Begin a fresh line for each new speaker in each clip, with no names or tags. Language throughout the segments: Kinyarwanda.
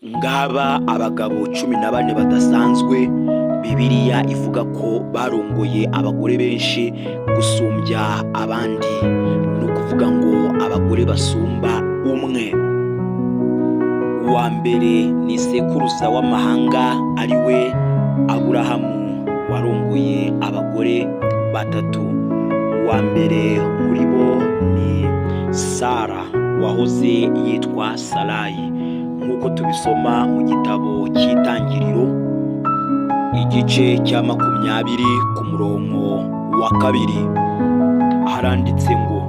Ngaba abagabo 14 badasanzwe Bibiliya ivuga ko barongoye abagore benshi gusumbya abandi, ni ukuvuga ngo abagore basumba umwe. Uwa mbere ni sekuruza w'amahanga, ari we Aburahamu, warongoye abagore batatu. Uwa mbere muri bo ni Sara wahoze yitwa Sarayi, nk'uko tubisoma mu gitabo cy'Itangiriro, igice cya 20, ku murongo wa 2, haranditse ngo: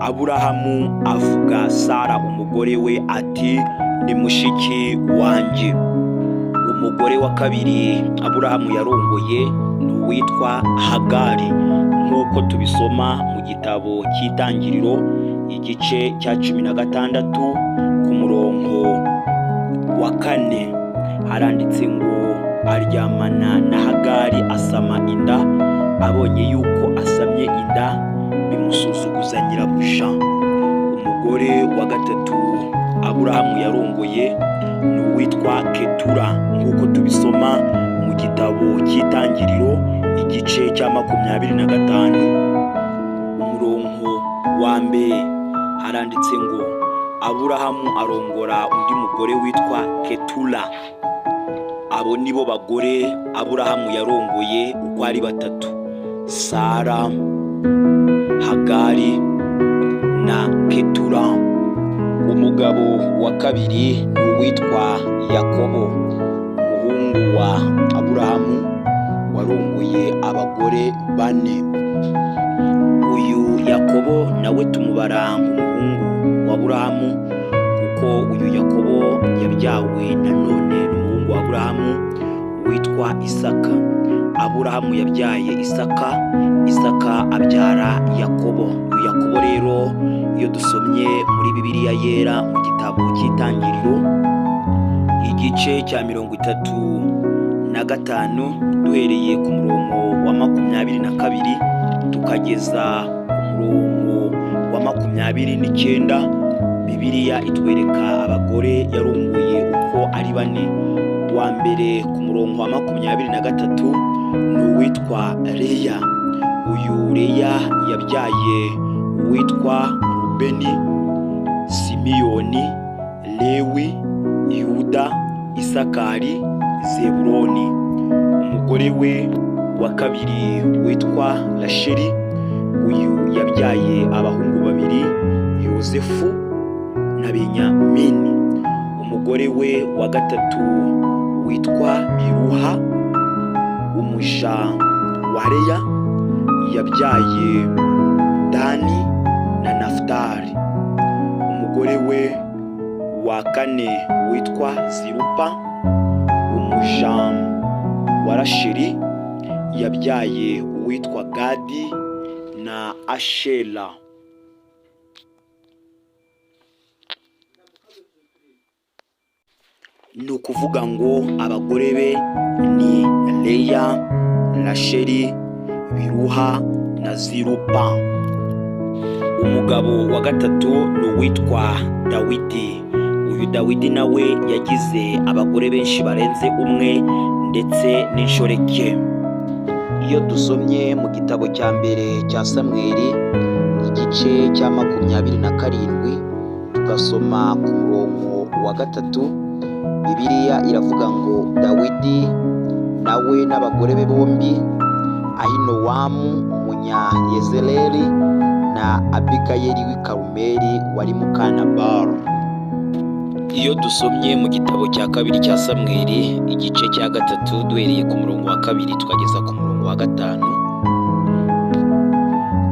"Aburahamu avuga Sara umugore we ati: 'Ni mushiki wanjye.'" Umugore wa kabiri Aburahamu yarongoye ni uwitwa Hagari, nk'uko tubisoma mu gitabo cy'Itangiriro, igice cya 16, ku murongo wa 4, haranditse ngo: "Aryamana na Hagari, asama inda. Abonye yuko asamye inda, bimusuzuguza nyirabuja." Umugore wa gatatu Aburahamu yarongoye ni uwitwa Ketura, nk'uko tubisoma mu gitabo cy'Itangiriro, igice cya 25, umurongo wa 1, haranditse ngo: "Aburahamu arongora undi mugore witwa Ketura." Abo nibo bagore Aburahamu yarongoye uko ari batatu: Sara, Hagari na Ketura. Umugabo wa kabiri ni uwitwa Yakobo, umuhungu wa Aburahamu, warongoye abagore bane. Uyu Yakobo nawe tumubara nk'umuhungu wa Aburahamu, kuko uyu Yakobo yabyawe nanone n'umuhungu wa Aburahamu witwa Isaka. Aburahamu yabyaye Isaka, Isaka abyara Yakobo. Uyu Yakobo rero, iyo dusomye muri Bibiliya Yera mu gitabo cy'Itangiriro, igice cya 35, duhereye ku murongo wa 22 tukageza ku murongo wa 29, Bibiliya itwereka abagore yarongoye uko ari bane. Wa mbere ku murongo wa 23 ni uwitwa Leya. Uyu Leya yabyaye uwitwa Rubeni, Simiyoni, Lewi, Yuda, Isakari, Zebuloni. Umugore we wa kabiri witwa Rasheli, uyu yabyaye abahungu babiri, Yozefu na Benyamini. Umugore we wa gatatu witwa Biruha, umuja wa Leya, yabyaye Dani na Nafutali. Umugore we wa kane witwa Zirupa, umuja wa Rasheli, yabyaye uwitwa Gadi na Ashera. Ni ukuvuga ngo abagore be ni Leya, Rasheli, Biruha na Zirupa. Umugabo wa gatatu ni uwitwa Dawidi. Uyu Dawidi nawe yagize abagore benshi barenze umwe, ndetse n'inshoreke. Iyo dusomye mu gitabo cya mbere cya Samweli, igice cya 27, tugasoma ku murongo wa 3, Bibiliya iravuga ngo: "Dawidi nawe n'abagore be bombi, Ahinowamu Umunyayezereli na Abigayeli w'i Karumeli wari muka Nabali." Iyo dusomye mu gitabo cya kabiri cya Samweli, igice cya 3, duhereye ku murongo wa 2 tukageza ku murongo wa 5,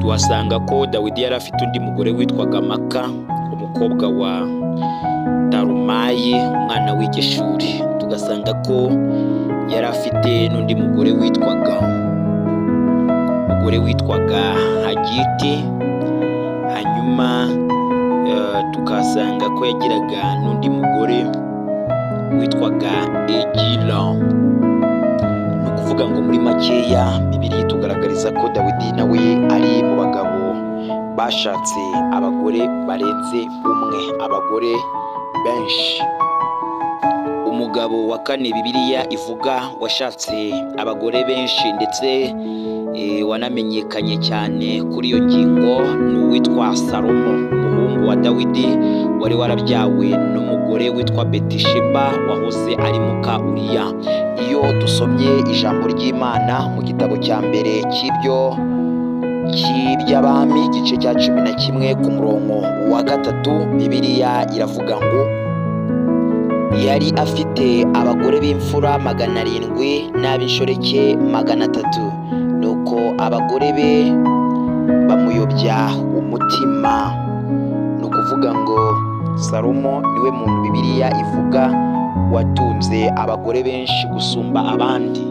tuhasanga ko Dawidi yari afite undi mugore witwaga Maka, umukobwa wa Tarumayi, umwana w'Igeshuri. Tugasanga ko yari afite n'undi mugore witwaga Hagiti. Hanyuma tukahasanga ko yagiraga n'undi mugore witwaga Egila. Ni ukuvuga ngo muri makeya, Bibiliya itugaragariza ko Dawidi nawe ari mu bagabo bashatse abagore barenze umwe, abagore benshi. Umugabo wa kane Bibiliya ivuga washatse abagore benshi ndetse wanamenyekanye cyane kuri iyo ngingo ni uwitwa Salomo, umuhungu wa Dawidi wari warabyawe n'umugore witwa Betisheba wahoze ari muka Uriya. Iyo dusomye ijambo ry'Imana mu gitabo cya mbere cy'iby'Abami, igice cya 11 ku murongo wa 3, Bibiliya iravuga ngo yari afite abagore b'imfura 700 n'ab'inshoreke 300, nuko abagore be bamuyobya umutima. Ni ukuvuga ngo Salomo niwe muntu Bibiliya ivuga watunze abagore benshi gusumba abandi.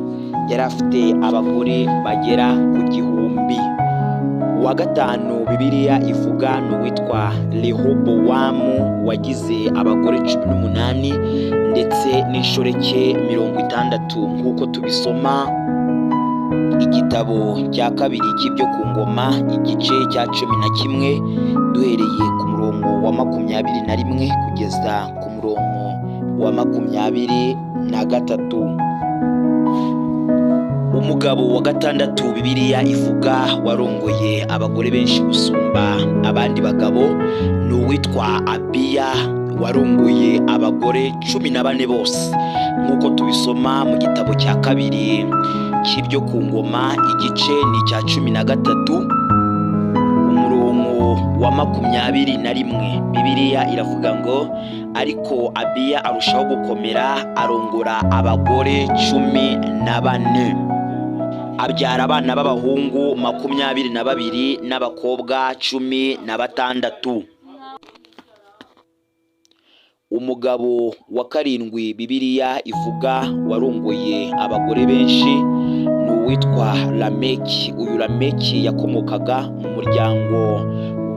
Yari afite abagore bagera ku 1000. Uwa gatanu Bibiliya ivuga ni uwitwa Rehobowamu wagize abagore 18 ndetse n'inshoreke 60, nk'uko tubisoma igitabo cya kabiri cy'ibyo ku ngoma, igice cya 11, duhereye ku murongo wa 21 kugeza ku murongo wa 23. Umugabo wa gatandatu Bibiliya ivuga warongoye abagore benshi gusumba abandi bagabo ni uwitwa Abiya warongoye abagore 14 bose, nk'uko tubisoma mu gitabo cya kabiri cy'ibyo ku ngoma, igice ni icya 13, umurongo wa 21. Bibiliya iravuga ngo ariko Abiya arushaho gukomera, arongora abagore 14, abyara abana b'abahungu 22 n'abakobwa 16. Umugabo wa karindwi Bibiliya ivuga warongoye abagore benshi ni uwitwa Lameki. Uyu Lameki yakomokaga mu muryango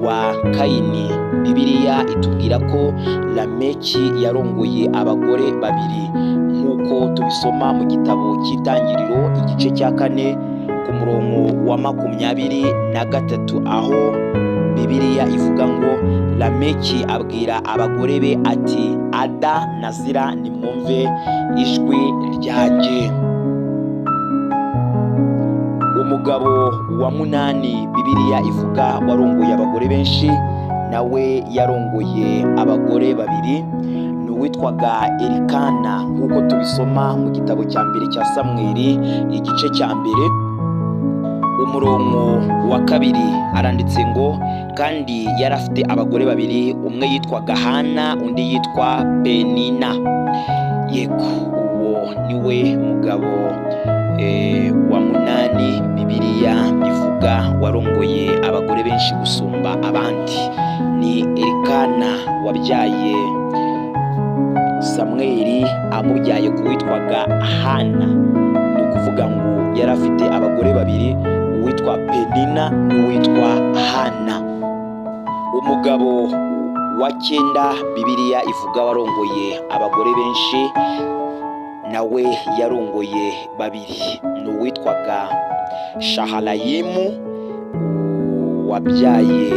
wa Kayini. Bibiliya itubwira ko Lameki yarongoye abagore babiri, nk'uko tubisoma mu gitabo cy'Itangiriro, igice cya 4 ku murongo wa 23, aho Bibiliya ivuga ngo Lameki abwira abagore be ati: Ada na Zira, nimwumve ijwi ryanjye. Umugabo wa munani Bibiliya ivuga warongoye abagore benshi, nawe yarongoye abagore babiri, ni uwitwaga Elikana, nk'uko tubisoma mu gitabo cya mbere cya Samweli, igice cya 1, umurongo wa 2. Aranditse ngo kandi yari afite abagore babiri, umwe yitwaga Hana, undi yitwa Penina. Yego, uwo niwe mugabo wa munani Bibiliya ivuga warongoye abagore benshi gusumba abandi, ni Elikana wabyaye Samweli amubyaye ku witwaga Hana. Ni ukuvuga ngo yari afite abagore babiri, uwitwa Penina n'uwitwa Hana. Umugabo wa cyenda Bibiliya ivuga warongoye abagore benshi, nawe yarongoye babiri, ni uwitwaga Shaharayimu wabyaye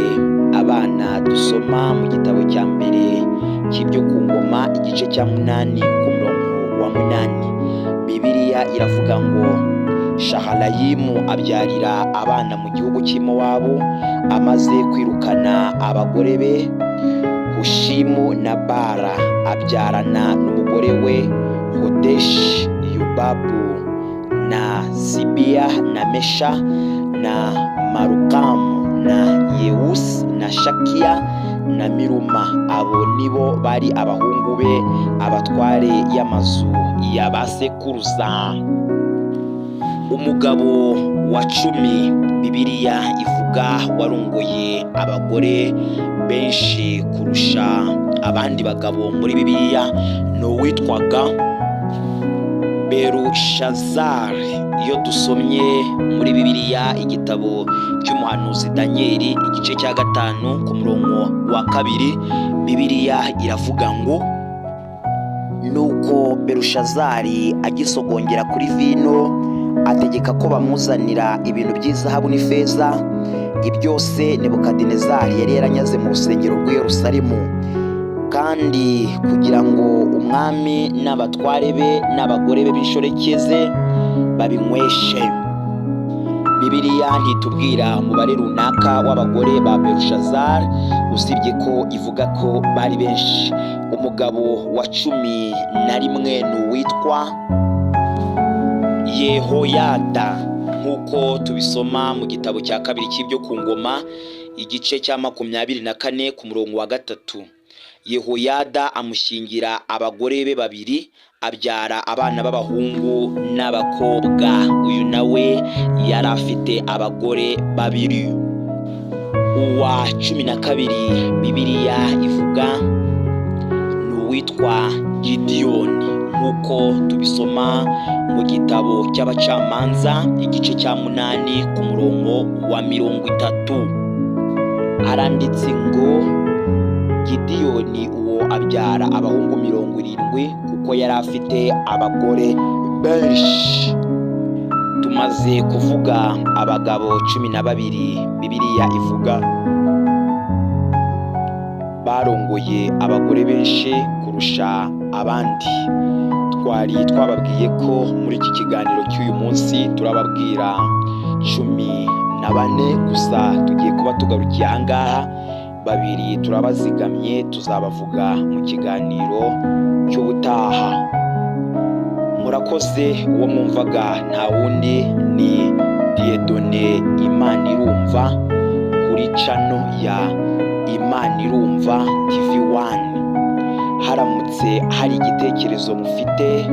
abana dusoma mu gitabo cya mbere cy'ibyo ku ngoma, igice cya 8 ku murongo wa 8. Bibiliya iravuga ngo Shaharayimu abyarira abana mu gihugu cy'i Mowabu, amaze kwirukana abagore be Hushimu na Bara, abyarana n'umugore we Hodeshi, Yobabu na Zibiya na Mesha na Marukamu na Yewusi na Shakiya na Miruma. Abo nibo bari abahungu be, abatware y'amazu ya ba sekuruza. Umugabo wa 10 Bibiliya ivuga warongoye abagore benshi kurusha abandi bagabo muri Bibiliya ni uwitwaga Berushazari. Iyo dusomye muri Bibiliya igitabo cy'umuhanuzi Daniyeli, igice cya 5 ku murongo wa 2, Bibiliya iravuga ngo nuko Berushazari agisogongera kuri vino, ategeka ko bamuzanira ibintu by'izahabu n'ifeza, ibyose Nebukadinezari yari yaranyaze mu rusengero rw'i Yerusalemu. Kandi kugira ngo umwami n'abatware be n'abagore be b'inshoreke ze babinyweshe. Bibiliya ntitubwira umubare runaka w'abagore ba Berushazari, usibye ko ivuga ko bari benshi. Umugabo wa 11 ni uwitwa Yehoyada, nk'uko tubisoma mu gitabo cya kabiri cy'ibyo ku ngoma, igice cya 24 ku murongo wa 3. Yehoyada amushyingira abagore be babiri, abyara abana b'abahungu n'abakobwa. Uyu nawe yari afite abagore babiri. Uwa 12 Bibiliya ivuga ni uwitwa Gidiyoni, nk'uko tubisoma mu gitabo cy'abacamanza, igice cya 8 ku murongo wa 30. Haranditse ngo Gidiyoni uwo abyara abahungu 70, kuko yari afite abagore benshi. Tumaze kuvuga abagabo 12 Bibiliya ivuga barongoye abagore benshi kurusha abandi. Twari twababwiye ko muri iki kiganiro cy'uyu munsi turababwira 14 gusa, tugiye kuba tugarukiye aha ngaha. Babiri turabazigamye, tuzabavuga mu kiganiro cy'ubutaha. Murakoze. Uwo mwumvaga nta wundi ni Dieudonné Imanirumva kuri channel ya Imanirumva TV One. Haramutse hari igitekerezo mufite,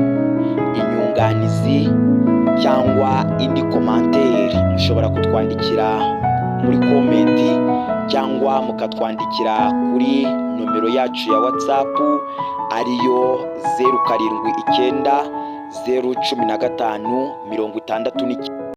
inyunganizi cyangwa indi commentaire, mushobora kutwandikira muri comment cyangwa mukatwandikira kuri nomero yacu ya WhatsApp, ariyo 079 015 69.